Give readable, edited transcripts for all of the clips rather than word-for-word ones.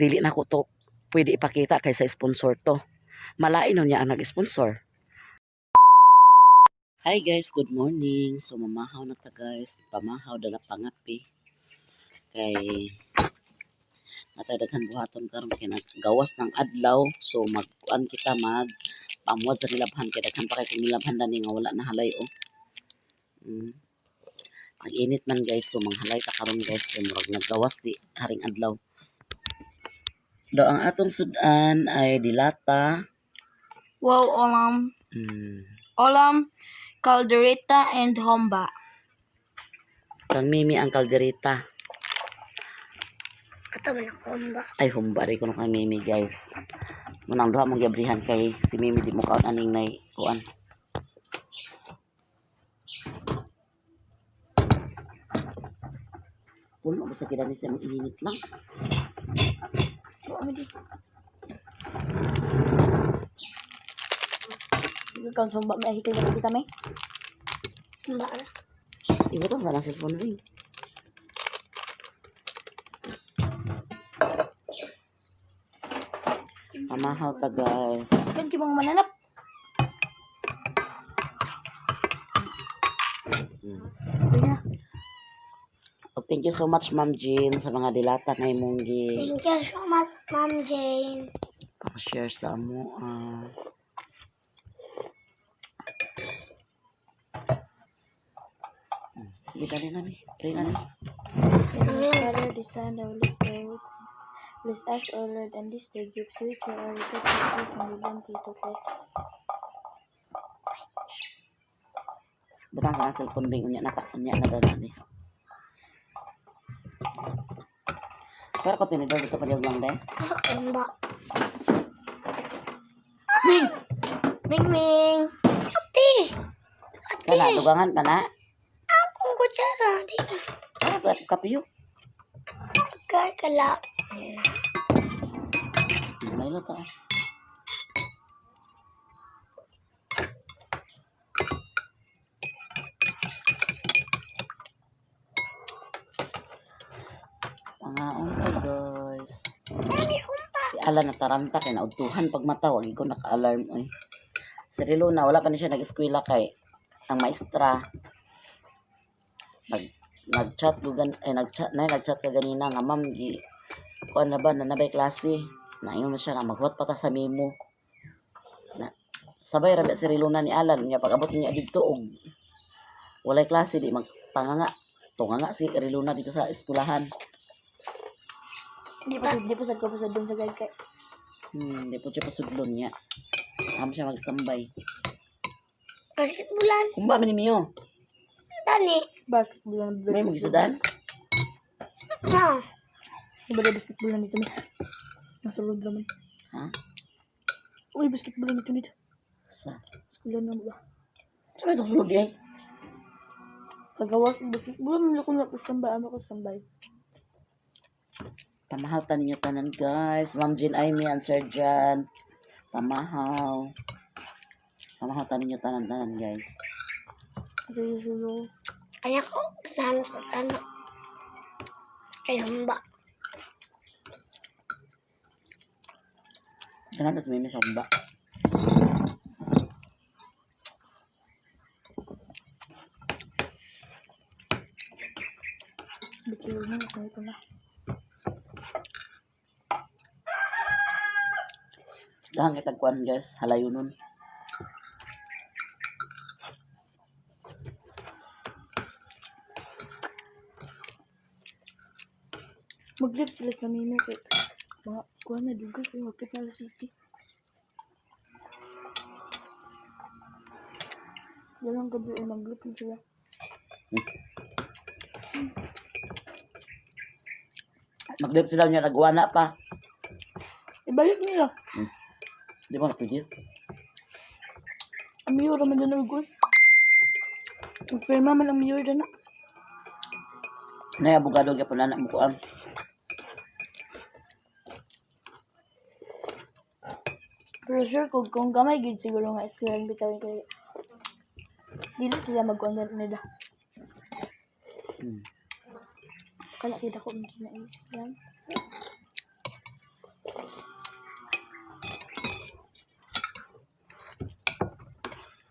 Dili na ko to pwede ipakita kaysa sponsor to. Malain nun niya ang nag-sponsor. Hi guys, good morning. So mamahaw na ta guys, pamahaw dala pangapi. Kay natay daghan buhaton karon kay naggawas ng adlaw. So magkuan kita mag pamuad sa nilabhan kay daghan pa kay kung nilabhan dani nga wala na halay oh. Ang init man guys, so manghalay ta karon guys kay murag naggawas di haring adlaw. Do ang atong sudan ay dilata. Wow, ulam. Ulam, caldereta, and humba. Kang Mimi ang kaldereta. Kato man ako humba. Ay humba rin ko kang Mimi guys. Munang duha mong giabrihan kay si Mimi di mo kaon aning nay kuan. Puno ba sa kida ni siya init lang. Ikaw humba, may hikay na kita may. Humba ra. Ibutang sa lang cellphone ring. Pamahaw ta guys. Kan ki mga mananap. Na. Oh, thank you so much, Ma'am Jean, sa mga dilata na imong gi Thank you so much, Ma'am Jane. share sa amo. Ah. Sige, dali na ni. Pray na ni. In the Father, the Son, the Holy Spirit. Bless us, O Lord, and this thy gifts which we are about to receive from the Lord Jesus Christ. Butang sa cellphone ring unya na ka unya na dali ni. Pero ko tinidor dito pa lang de. Kumba. Ming! Ming Ming! Ate! Kana dugangan pa na. Akong kutsara. Di na. Ah, sa kapiyo. Kala. May luto. Pangaon ko guys. Si Alan nataranta kay naudtuhan pag mata wag ko naka-alarm oy. Si Riluna wala pa ni siya nag-eskwela kay ang maestra nag nag-chat dugan eh nag-chat na nag-chat ka ganina nga ma'am gi kuan na ba na nabay klase naingon na siya nga maghuwat pa ta sa memo na sabay ra ba si Riluna ni Alan niya pag abot niya didto og walay klase di magpanganga tunganga si Riluna dito sa eskwelahan. Di pa sad ko pa sad dun sa guide kay. Di po siya pasudlon niya. Amo siya mag-standby. Basketballan. Kumba man ni Mio. Dani. Basketball na May magisudan? Ha. Di ba basketball na dito may? Nasa loob naman. Ha? Uy, basketball na dito dito. Sa? Eskwela na ba? Sa itong sulod eh? Pagawas basketball, man ko na ko sambay, ano ko sambay. Pamahaw ta ninyo tanan guys. Ma'am Jean Aimee and Sir John. Pamahaw. Pamahaw ta ninyo tanan tanan guys. Sulo. Kanya ko. Kailangan sa tanak. Kay humba. Ganun tas may misomba. Bitilo na ko ito na. Dahan kita kuan guys. Halayo nun. Mag-live sila sa Mimo kay mga kuha na dugay kay mapit na la city. Dalang gabi ay mag-live na sila. Maglip sila niya nagwana pa. Ibalik nila. Di ba napigil? Ang mayor man doon ang Nagpirma man ang mayor na. Nay abogado gyapon na mo kuan. Pero sure ko kung gamay gid siguro nga eskwelahan bitaw kay dili sila magkuan nila. Kala kita ko na yan.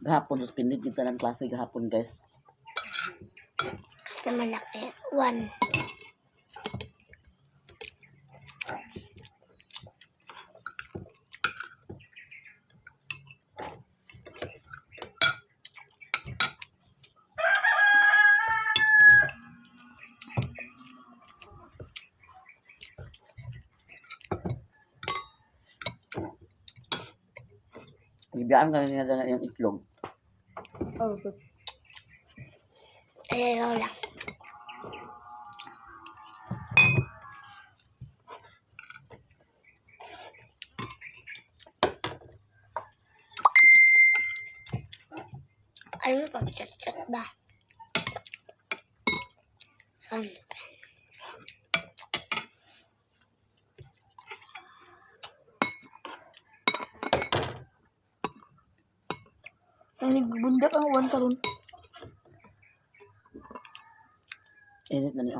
Gahapon, suspended kita ng klase gahapon, guys. Kasi malaki. One. Bibiyaan ka na nila yung itlog. Oh, good. Ayaw lang. Ano pag chat-chat ba? Saan? Ang nagbundak ang uwan karon. Init na niyo.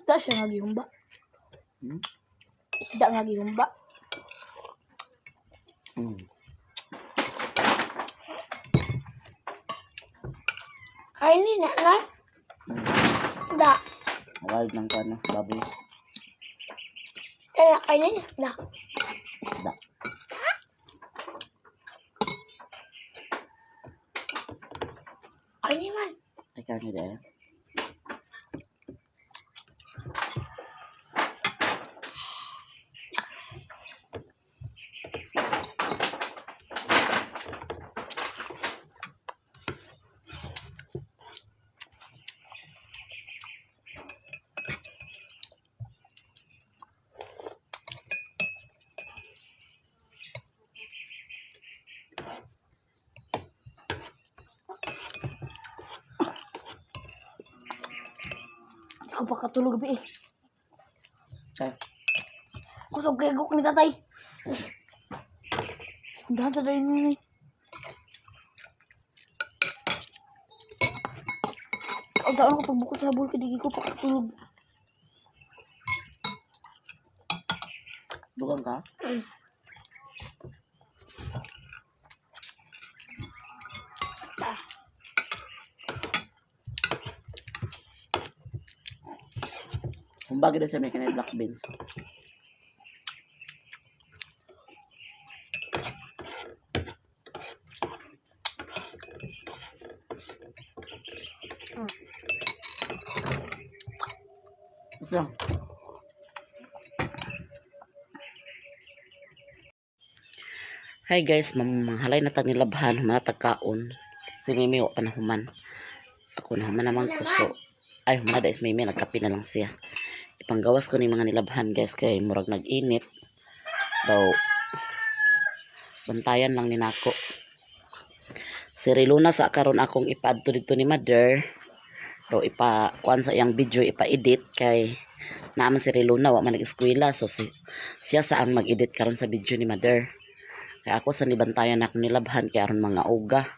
Isda siya nga gihumba. Hmm? Isda nga gihumba. Kainin na na. Da. Wild ng kano, baboy. Kaya kainin isda. Isda. Kainin man. Ay, karne dahil. Ako pa katulog gabi eh. Ay, Kusog kay guk ni tatay. Sundahan sa dayon ni. Ang saan ko pagbukod sa habol kay di ko pa katulog. dugang ka? Ta. Kung bagay daw siya may kanay black beans. Ito lang. Hi guys, mamanghalay na tag nilabhan, humana tag kaon. Si Mimi wa pa na human. Ako na human naman ko so. Ay, humana da is Mimi, nagkape na lang siya. Ipanggawas ko ni mga nilabhan guys kay murag nag-init. Daw bantayan lang ni nako. Si Riluna sa karon akong ipaadto dito ni mother. Daw ipa kuan sa iyang video ipa-edit kay naaman si Riluna wa man nag-eskwela so si, siya sa ang mag-edit karon sa video ni mother. Kay ako sa nibantayan akong nilabhan kay aron mga uga.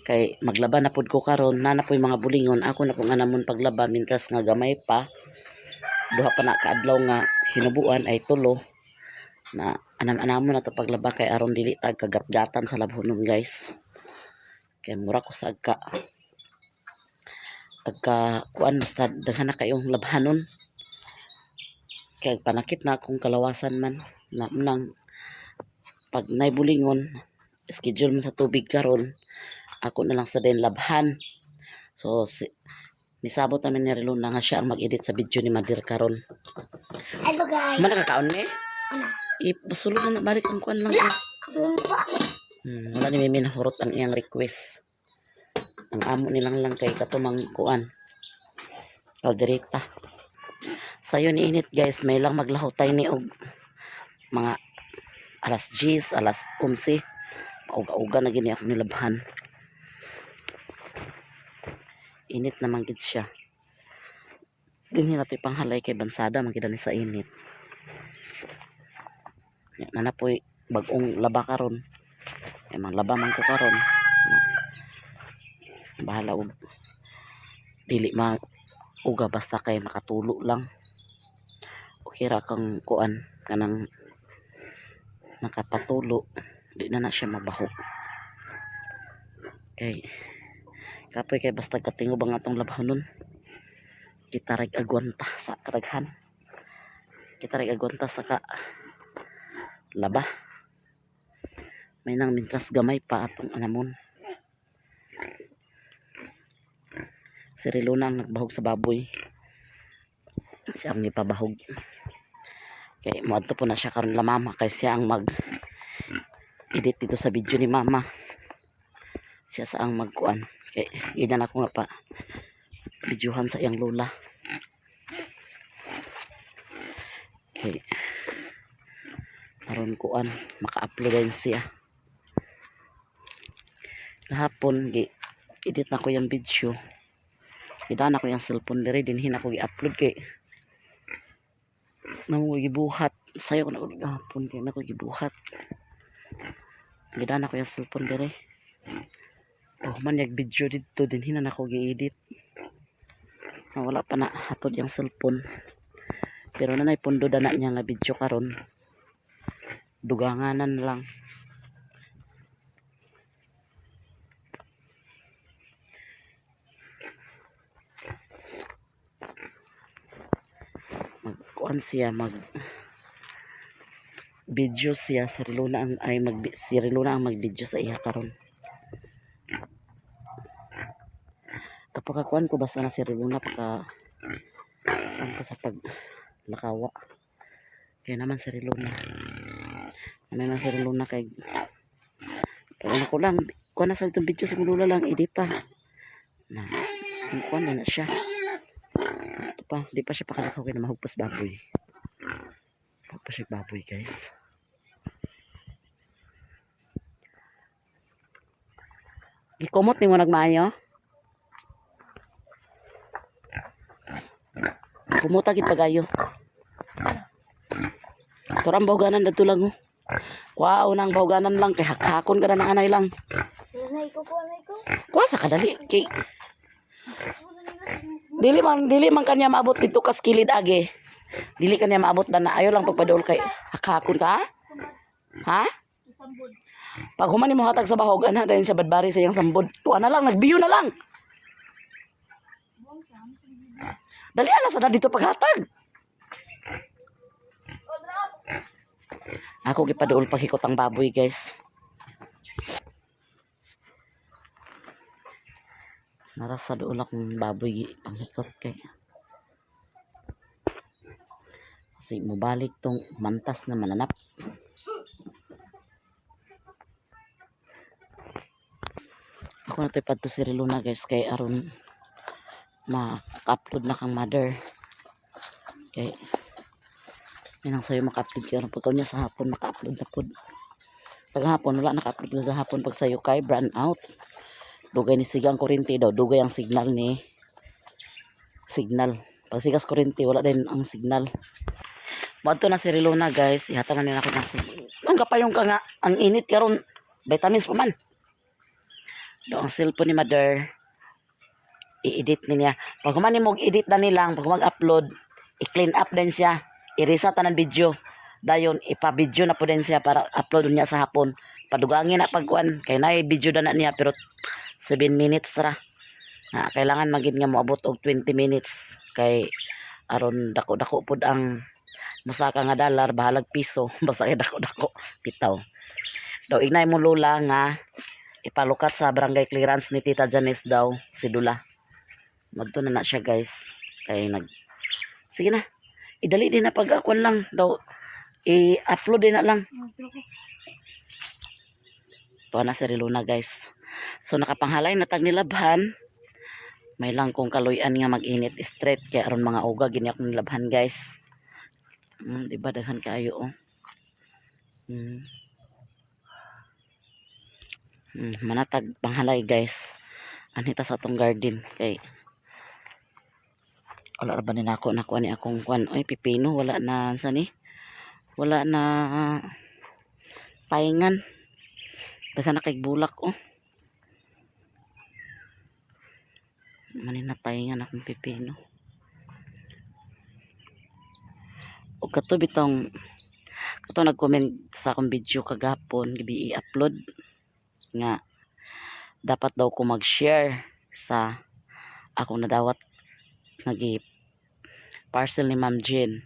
Kay maglaba na pud ko karon na na po'y mga bulingon ako na pong anamon paglaba mintras nga gamay pa duha pa na kaadlaw nga hinubuan ay tulo na anam-anamo na to paglaba kay aron dili tag kagatgatan sa labhonon guys kay mura ko sa agka agka kuan basta daghan na kayong labhanon kay panakit na akong kalawasan man na nang pag naibulingon schedule mo sa tubig karon ako na lang sa din labhan so si, nisabot namin ni Riluna nga siya ang mag-edit sa video ni Madir karon. Hello guys. Man nakakaon ni? Ano? Ipasulod na na balik ang kuan lang. Ang humba. Wala ni Mimi nahurot ang iyang request. Ang amo nilang lang kay katumang kuan. Kaldereta. Sayo ni init guys, may lang maglahutay ni og mga alas 10, alas 11. Mauga-uga na gini ako nilabhan. Init naman gid siya. Dinhi na to'y panghalay kay bansada man gid ani sa init. Ya, nana po'y bag-ong laba karon. Ay laba man ko karon. Na, bahala og dili ma uga basta kay makatulo lang. Okay ra kang kuan kanang nakapatulo, di na na siya mabaho. Kay kapoy kay basta katingob ang atong labhanon. Kita rag agwanta sa karaghan. Kita rag agwanta sa ka laba. May nang mintras gamay pa atong anamon. Si Rilona ang nagbahog sa baboy. Siya ang gipabahog. Kay moadto po na siya karon la mama kay siya ang mag edit dito sa video ni mama. Siya sa ang magkuan. Kay gidan ako nga pa videohan sa iyang lola. Kay aron kuan maka-upload din siya. Kahapon gi edit na ko yung video. Gidan ako yung cellphone diri dinhi na ko gi-upload kay namo gibuhat sayo ko na ko gahapon kay na ko gibuhat. Gidan ako yung cellphone diri. Oh, man yag video didto dinhi na nako gi-edit. Na wala pa na hatod yung cellphone. Pero nanay pundo dana niya nga video karon. Duganganan lang. Magkuan siya, mag video siya sa Riluna ang ay mag si Riluna ang mag-video sa iya karon. Kapag kuan ko basta na si Riluna paka kuan ko sa pag lakawa. Kaya naman si Riluna. Ano naman si Riluna kay kaya ano ko lang kuan na sa itong video sa Lula lang edita. Na ang kuan na na siya. Ito pa, di pa siya pakalakaw kay na mahugpas baboy. Mahugpas siya baboy, guys. Gikumot nimo nagmaayo? Kumuta gid pagayo. Turang bahuganan dadto lang oh. Wow, nang bahuganan lang kay hakhakon ka na ng anay lang. Nanay ko ko, anay ko. Kuha sa kadali kay dili man kanya maabot dito kas kilid age. Dili kanya maabot na na ayo lang pagpadol kay hakhakon ka. Ha? Pag human nimo hatag sa bahog ana dayon siya badbari sa iyang sambod. Tuwa na lang nagbiyo na lang. Dali ala sa na dito paghatag. Ako gipaduol paghikot ang baboy, guys. Nara sa duol akong baboy panghikot kay. Kasi mobalik tong mantas nga mananap. Ako na to'y padto si Riluna, guys, kay aron maka-upload na kang mother. Kay yan ang sayo maka-upload kay aron pagkaw niya sa hapon maka-upload na pod. Pag hapon wala naka-upload na hapon pag sayo kay brand out. Dugay ni sigang kuryente daw, dugay ang signal ni signal. Pag sigas kuryente wala din ang signal. Moadto na si Riluna, guys, ihatag na nila ako ng signal. Ang kapayong ka nga, ang init karon, vitamins pa man. Do ang cellphone ni mother i-edit ni niya. Pag human mo edit na nilang, pag mag-upload, i-clean up din siya. I-reset tanan video. Dayon ipa-video na po din siya para upload niya sa hapon. Padugangin na pagkuan kay naay video na na niya pero 7 minutes ra. Na kailangan magid nga moabot og 20 minutes kay aron dako-dako pod ang musaka nga dollar, bahalag piso, basta kay dako-dako bitaw. Daw ignay mo lola nga ipalukat sa barangay clearance ni Tita Janice daw si Dula. Magto na na siya, guys. Kay nag sige na. Idali din na pag akuan lang daw i-upload din na lang. Tuwa na si Riluna, guys. So nakapanghalay na tag nilabhan. May lang kong kaluyan nga mag-init straight kay aron mga uga gini akong nilabhan, guys. Di ba daghan kaayo oh. Manatag panghalay, guys. Anita sa atong garden kay Wala ra ba ni nako nakuha ni akong kuan oy, pipino? Wala na sa ni, wala na paingan. Daghan na kay bulak oh. Manin na paingan akong pipino. O kato bitong kato nag-comment sa akong video kagapon, gabi i-upload, nga dapat daw ko mag-share sa akong nadawat nga gi parcel ni Ma'am Jean.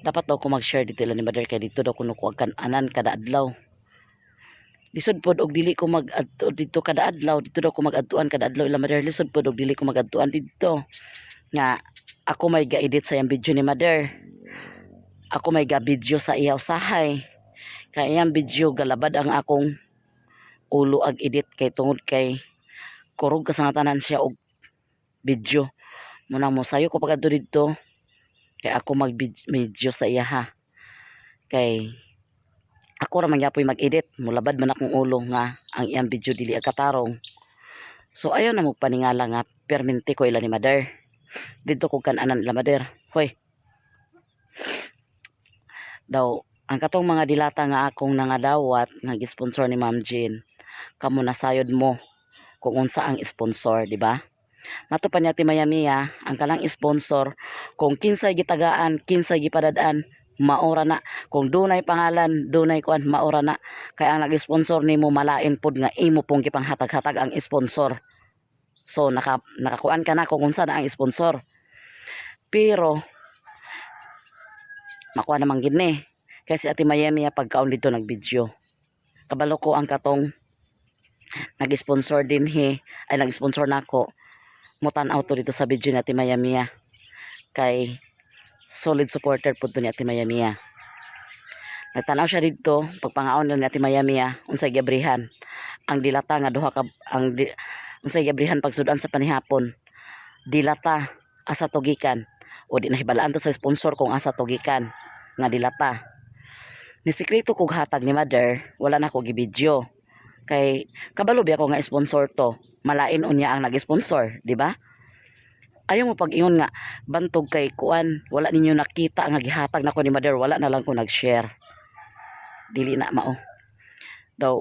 Dapat daw ko mag-share dito ila ni Mother kay dito daw kuno ko kan-anan kada adlaw. Lisod pod og dili ko mag-adto dito kada adlaw, dito daw ko mag-adtuan kada adlaw ila Mother. Lisod pod og dili ko mag-adtuan dito. Nga ako may ga-edit sa iyang video ni Mother. Ako may ga-video sa iya usahay. Kay iyang video galabad ang akong ulo ag edit kay tungod kay kurog kasangatanan siya og video. Munang mosayo ko pag-adto didto kay ako mag video sa iya ha. Kay ako ra man gyapoy mag-edit, mulabad man akong ulo nga ang iyang video dili ag katarong. So ayaw na mo paningala nga permente ko ila ni Mother. Didto ko kan-anan ila Mother. Hoy. Daw ang katong mga dilata nga akong nangadawat nga gi-sponsor ni Ma'am Jean, kamo nasayod mo kung unsa ang sponsor, di ba? Mato pa niya ti Mayamiya, ang kanang sponsor, kung kinsay gitagaan, kinsay gipadad-an, maora na. Kung dunay pangalan, dunay kuan, maora na. Kaya ang nag-sponsor nimo malain pod nga imo pong gipanghatag-hatag ang sponsor. So nakakuan ka na kung unsa na ang sponsor. Pero makuha naman gid ni. Kasi Ate Miami pagkaon dito nag-video. Kabalo ko ang katong nag-sponsor din he, ay nag-sponsor nako. Mutan-aw to dito sa video ni Ate Miami kay solid supporter pud to ni Ate Mayamia. Nagtanaw siya dito pagpangaon ni Ate Mayamia unsay giabrihan ang dilata nga duha ka ang di, unsay giabrihan pagsudan sa panihapon. Dilata asa to gikan? O di nahibalaan to sa sponsor kung asa to gikan nga dilata. Ni sikreto kog hatag ni Mother, wala na ko gibidyo. Kay kabalo biya ko nga sponsor to. Malain unya ang nag-sponsor, di ba? Ayaw mo pag-ingon nga bantog kay kuan, wala ninyo nakita nga gihatag nako ni Mother, wala na lang ko nag-share. Dili na mao. Daw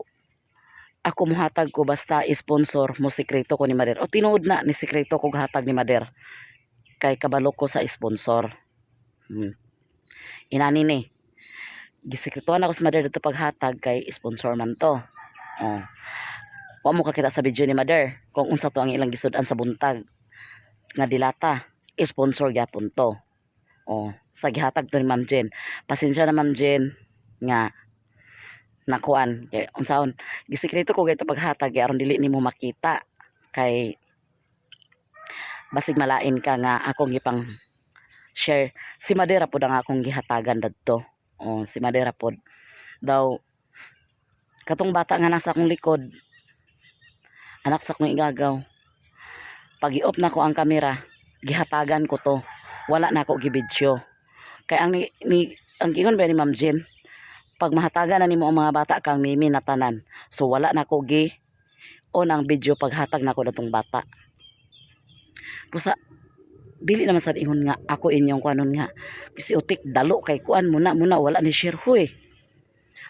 ako muhatag ko basta sponsor mo, sikreto ko ni Mother. O tinuod na ni sikreto ko hatag ni Mother. Kay kabalo ko sa sponsor. Inani ni. Gisikretuhan ako sa Mother dito paghatag kay sponsor man to. Oh. Wa mo kakita sa video ni Mother kung unsa to ang ilang gisud-an sa buntag nga dilata, sponsor gyapon to. Oh, sa gihatag to ni Ma'am Jen. Pasensya na, Ma'am Jen, nga nakuan kay unsaon gisikreto ko gayto paghatag kay aron dili nimo makita kay basig malain ka nga akong gipang share. Si Madera pod ang akong gihatagan dadto. Oh, si Madera pod daw. Katong bata nga nasa akong likod, anak sa akong igagaw, pag i-off na ko ang kamera, gihatagan ko to, wala na ako gibidyo kay ang ni ang giingon ba ni Ma'am Jean, pag mahatagan na nimo ang mga bata kang mimi na tanan. So wala na ko gi on ang video paghatag nako natong bata. Pusa dili naman sa ingon nga ako inyong kuanon nga si utik dalo kay kuan muna muna wala ni share. Huy,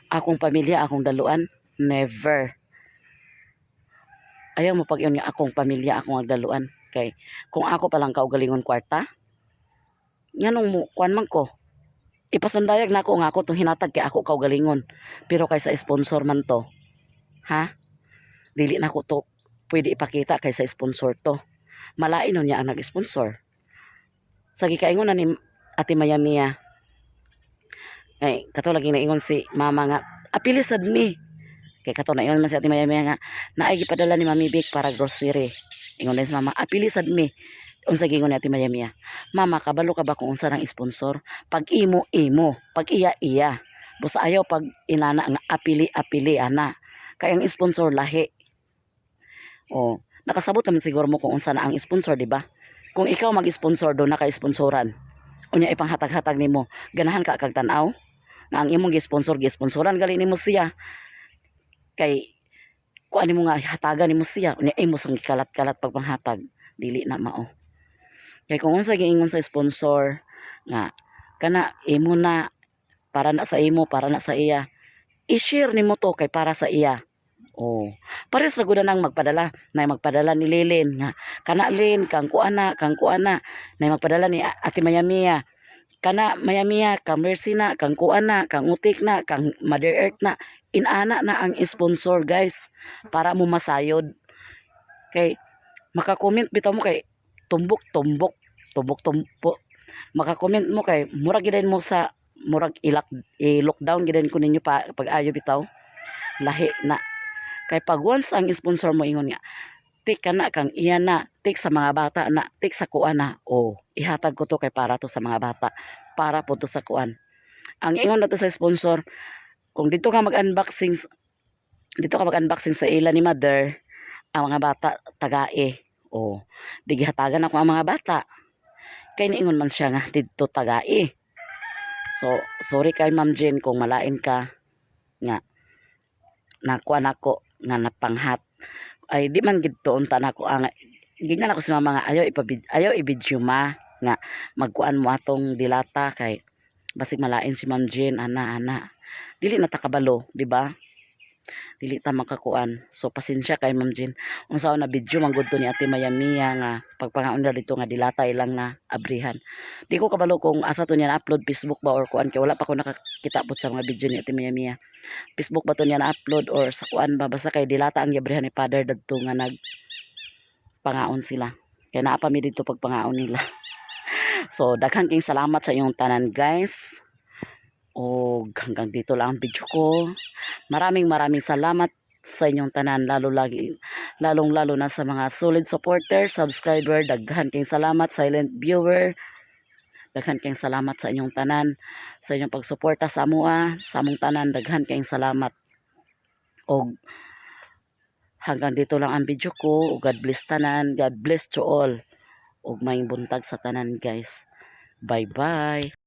akong pamilya akong daluan, never. Ayaw mo pag nga akong pamilya akong agdaluan kay kung ako palang kaugalingon kwarta, nganong mo kuan man ko, ipasundayag na ako nga ako tong hinatag kay ako kaugalingon. Pero kay sa sponsor man to, ha, dili na ko to pwede ipakita kay sa sponsor to. Malain nun niya ang nag-sponsor. Sa gikaingon na ni Ate Mayamia ay kato lagi naingon si mama nga apili sad mi kay kato na ingon man si Ate Mayamia nga naay gipadala ni Mami Vic para grocery. Ingon din si mama, "Apili sad mi." Unsa giingon ni Ate Mayamia? "Mama, kabalo ka ba kung unsa nang sponsor? Pag imo, imo, pag iya, iya. Busa ayaw pag inana nga apili apili ana kay ang sponsor lahi." Oh, nakasabot naman siguro mo kung unsa na ang sponsor, di ba? Kung ikaw mag-sponsor do naka-sponsoran unya ipanghatag-hatag nimo, ganahan ka kag tan-aw nga ang imong gi-sponsor, gi-sponsoran gali nimo siya kay kuan nimo nga hatagan nimo siya, unya imo sang gikalat-kalat pagpanghatag? Dili na mao. Kay kung unsa giingon sa sponsor nga kana imo na, para na sa imo, para na sa iya, i-share nimo to kay para sa iya. Oh, pares ra gud na nang magpadala na magpadala ni Lilin nga kana Lin, kang kuan na, kang kuan na, na magpadala ni Ate Mayamia, kana Mayamia, kang Mercy na, kang kuan na, kang Utik na, kang Mother Earth na. Inana na ang sponsor, guys, para mo masayod kay maka-comment bitaw mo kay tumbok tumbok tumbok tumbok, maka-comment mo kay murag gid mo sa murag ilak i-lockdown gid ko ninyo pa pag ayo bitaw. Lahi na kay pag once ang sponsor mo ingon nga tik kana kang iya na, tik sa mga bata na, tik sa kuan na, oh, ihatag ko to kay para to sa mga bata, para po to sa kuan. Ang ingon na to sa sponsor, kung dito ka mag-unboxing, dito ka mag-unboxing sa ila ni mother, ang mga bata tagae. Oh, di gihatagan ako ang mga bata kay niingon man siya nga didto tagae. So sorry kay Ma'am Jane kung malain ka nga nakuha nako nga napanghat ay di man gid unta nako. Ang giingon ako sa mama nga ayaw ipabid, ayaw i-video ma, nga magkuan mo atong dilata kay basig malain si Ma'am Jane ana ana. Dili na ta kabalo, di ba? Dili ta makakuan. So pasensya kay Ma'am Jane. Unsa na video man gud to ni Ate Mayamia nga pagpangaon na dito nga dilata ilang na abrihan. Di ko kabalo kung asa to niya na-upload, Facebook ba or kuan, kay wala pa ko nakakita pod sa mga video ni Ate Mayamia. Facebook ba to niya na-upload or sa kuan ba, basta kay dilata ang giabrihan ni Father dadto nga nag pangaon sila. Kay naa pa mi didto pagpangaon nila. So daghang king salamat sa inyong tanan, guys. Og hanggang dito lang ang video ko. Maraming maraming salamat sa inyong tanan, lalo lagi lalong lalo na sa mga solid supporter, subscriber, daghan kayong salamat, silent viewer. Daghan kayong salamat sa inyong tanan, sa inyong pagsuporta sa amoa, sa among tanan, daghan kayong salamat. Og hanggang dito lang ang video ko. Og God bless tanan, God bless to all. Og maayong buntag sa tanan, guys. Bye bye.